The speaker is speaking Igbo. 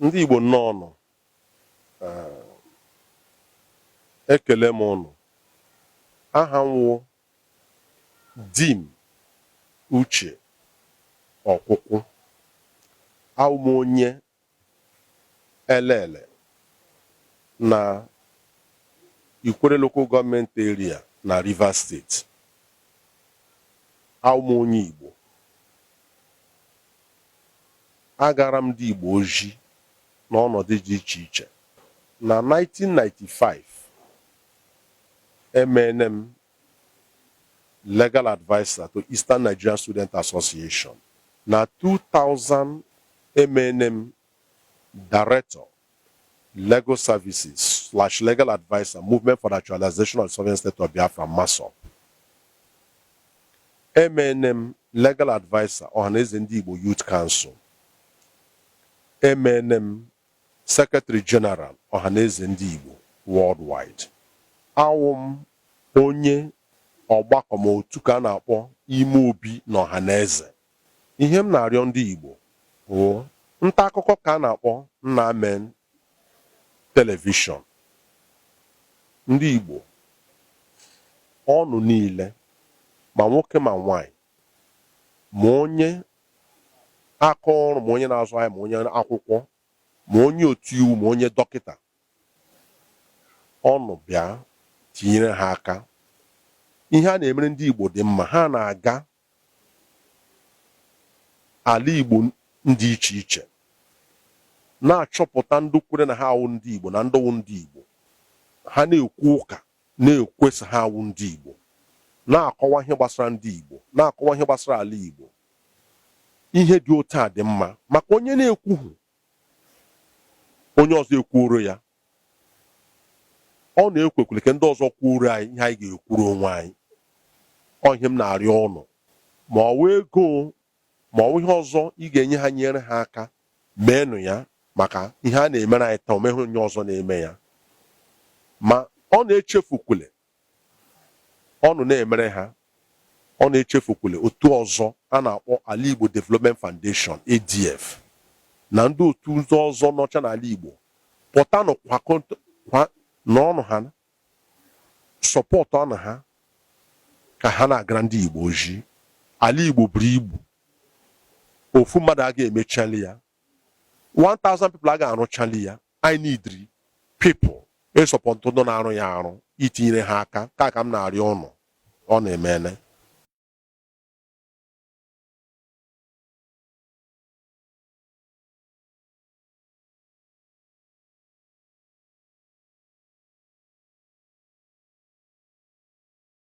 Ndị Igbo, nnọọ nụ. Ekele m ụnụ. Aha m wụ Dim Uche Ọkwụkwụ. Awụ m onye Elele na Ikwere Local Government Area na Rivers State. Awụ m onye Igbo. Agara m ndị Igbo ozi n'ọnọdụ dị iche iche. Na 1995, emene m legal adviser to Eastern Nigerian Student Association. Na 2000, emene m director, legal services/legal adviser, Movement for the Actualization of the Sovereign State of Biafra, MASSOB. Emene m legal adviser, Ọhaneze Ndị Igbo Youth Council. Emene m secretary general, Ọhaneze Ndị Igbo Worldwide. Awụ m onye ọgbakọ ma otu ka a na-akpọ Ime Obi na Ọhaneze. Ihe m na-arịọ ndị Igbo bụ nta akụkọ ka a na-akpọ Nnamen Television. Ndị Igbo ọnụ niile, ma nwoke ma nwanyị, ma onye aka ọrụ, ma onye na-azụ ahịa, ma onye akwụkwọ, ma onye otu iwu, ma onye dọkịta, ọnụ bịa tinyere ha aka. Ihe a na-emere ndị Igbo dị mma. Ha na-aga ala Igbo ndị iche iche na-achọpụta ndị kwere na ha awụ ndị Igbo na ndị wụ ndị Igbo. Ha na-ekwu ụka, na-ekwesị ha awụ ndị Igbo, na-akọwa ihe gbasara ndị Igbo, na-akọwa ihe gbasara ala Igbo. Ihe dị otu a dị mma, maka onye na-ekwughị, onye ọzọ ekwuoro ya. Ọ na-ekwekwere ka ndị ọzọ kwuoro anyị ihe anyị ga-ekwuru onwe anyị. Ọ ihe m na-arịọ ụnụ, ma ọ wụ ego, ma ọ wụ ihe ọzọ ị ga-enye ha, nyere ha aka, meenụ ya, maka ihe a na-emere anyị taa, omeghị onye ọzọ na-eme ya. Ma ọ na-echefukwule ọnụ na-emere ha, ọ na-echefukwule otu ọzọ a na-akpọ Ala Igbo Development Foundation, ADF, na ndị otu ndị ọzọ nọcha n'ala Igbo. Pụtanụ n'ọnụ ha, support ọnụ ha ka ha na-agara ndị Igbo ozi. Ala Igbo buru ibu, ofu mmadụ aga emechali ya, 1000 people aga arụchali ya. I need people ị support ndị na-arụ ya arụ, itinyere ha aka. Ka m na-arịọ ụnụ, ọ na-emene.